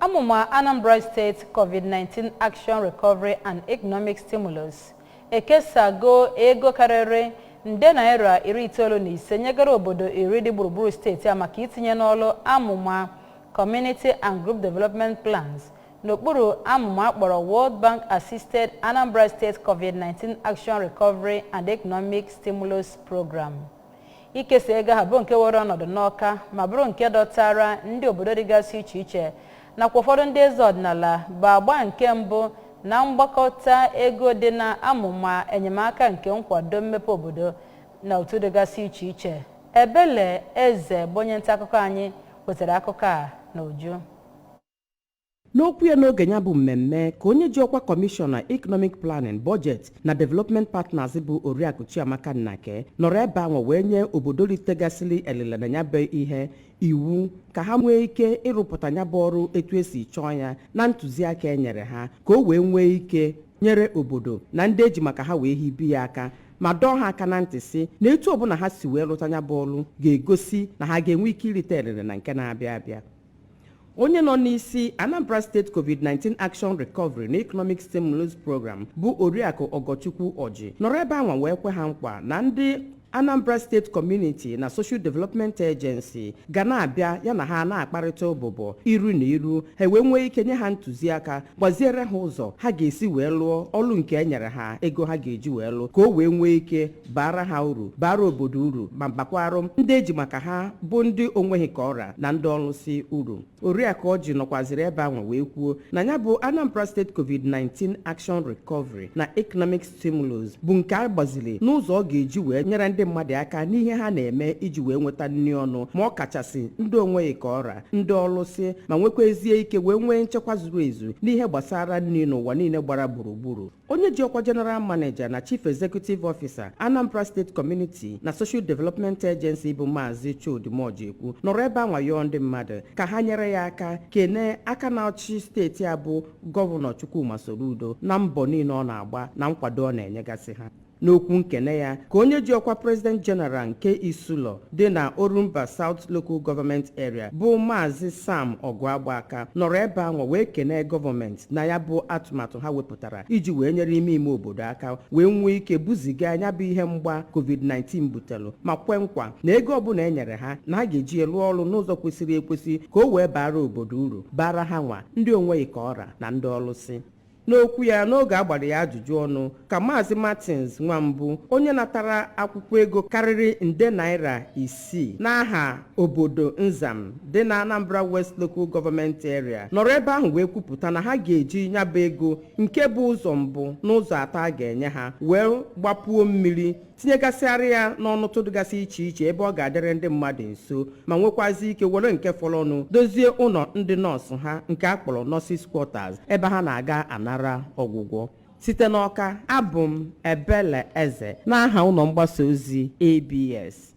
Amụma Anambra State COVID-19 Action Recovery and Economic Stimulus ekesago ego karịrị nde naira 95 nyegara obodo 10 dị gburugburu steeti a maka itinye n'ọlụ amụma Community and Group Development Plans n'okpuru amụma akpọrọ World Bank Assisted Anambra State COVID-19 Action Recovery and Economic Stimulus Program. Ikesa ego ahụ bụ nke were ọnọdụ n'Ọka ma bụrụ nke dọtara ndị obodo dịgasị iche iche nakwa ụfọdụ ndị eze ọdịnala, bụ agba nke mbụ na mgbakọta ego dị na amụma enyemaka nke nkwado mmepe obodo na otu dịgasị iche iche. Ebele Eze bụ onye nta akụkọ anyị wetara akụkọ a n'uju. N'okwu ya n'oge ya bụ mmemme, ka onye ji ọkwa kọmishọna Economic Planning, Budget na Development Partners, bụ Oriakụ Chiamaka Nnake, nọrọ ebe ahụ wee nye obodo ritegasịrị elele na ya bụ ihe iwu ka ha nwee ike ịrụpụta ya bụ ọrụ etu esi chọọ ya na ntụziaka e nyere ha, ka o wee nwee ike nyere obodo na ndị eji maka ha wee hibi ya aka, ma dọọ ha aka na ntị sị na etu ọbụla ha si wee rụta ya bụ ọrụ ga-egosi na ha ga-enwe ike irite elele na nke na-abịa abịa. Onye nọ n'isi Anambra State COVID-19 Action Recovery na Economic Stimulus Program, bụ Oriakụ Ọgọchukwu Ọjị, nọrọ ebe ahụ wee kwe ha nkwa na ndị Anambra State Community na Social Development Agency ga na-abịa ya na ha na-akparịta ụbụbọ iru na iru, ha wee nwee ike nye ha ntụziaka, gbaziere ha ụzọ ha ga-esi wee lụọ ọlụ nke e nyere ha ego ha ga-eji wee lụọ, ka o wee nwee ike baara ha uru, baara obodo uru, ma bakwarụ ndị eji maka ha bụ ndị onweghị ka ọra na ndị ọlụsị uru. Oriakụ Ọjị nọkwaziri ebe ahụ wee kwuo na ya bụ Anambra State COVID-19 Action Recovery na Economic Stimulus bụ nke a gbaziri n'ụzọ ọ ga-eji wee nyere ndị mmadụ aka n'ihe ha na-eme iji wee nweta nri ọnụ, ma ọ kachasị ndị onweghị ka ọra, ndị ọlụsị, ma nwekwazie ike wee nwee nchekwa zuru ezu n'ihe gbasara nri n'ụwa niile gbara gburugburu. Onye ji ọkwa General Manager na Chief Executive Officer, Anambra State Community na Social Development Agency, bụ Maazị Chudi Mojekwu, nọrọ ebe anwa yọọ ndị mmadụ ka ha nyere ya aka kene aka na-achị steeti a, bụ Gọvanọ Chukwuma Soludo, na mbọ niile ọ na-agba na nkwado ọ na-enyegasị ha. N'okwu nkene ya, ka onye ji ọkwa President General nke Isulo dị na Orumba South Local Government Area, bụ Maazị Sam Ọgụagbaka, nọrọ ebe ahụ wee kenee gọọmenti na ya bụ atụmatụ ha wepụtara iji wee nyere ime ime obodo aka wee nwee ike buziga ya bụ ihe mgba COVID-19 butelụ, ma kwe nkwa na ego ọbụla e nyere ha na ha ga-eji rụọ ọrụ n'ụzọ kwesịrị ekwesị, ka o wee baara obodo uru, baara ha nwa ndị onweghị ka ọra na ndị ọlụsị. N'okwu ya n'oge a gbara ya ajụjụ ọnụ, ka Maazị Martins Nwambụ, onye natara akwụkwọ ego karịrị nde naira 6 n'aha obodo Nzam dị na Anambra West Local Government Area, nọrọ ebe ahụ wee kwupụta na ha ga-eji nyabụ ego nke bụ ụzọ mbụ n'ụzọ atọ a ga-enye ha wee gbapuo mmiri, tinyegasịarị ya n'ọnụtụ dịgasị iche iche ebe ọ ga-adịrị ndị mmadụ nso, ma nwekwazi ike were nke fọrọnụ dozie ụlọ ndị nọọsụ ha nke a kpọrọ nurses quarters, ebe ha na-aga anara ọgwụgwọ. Site n'Ọka, abụ m Ebele Eze n'aha ụlọ mgbasa ozi ABS.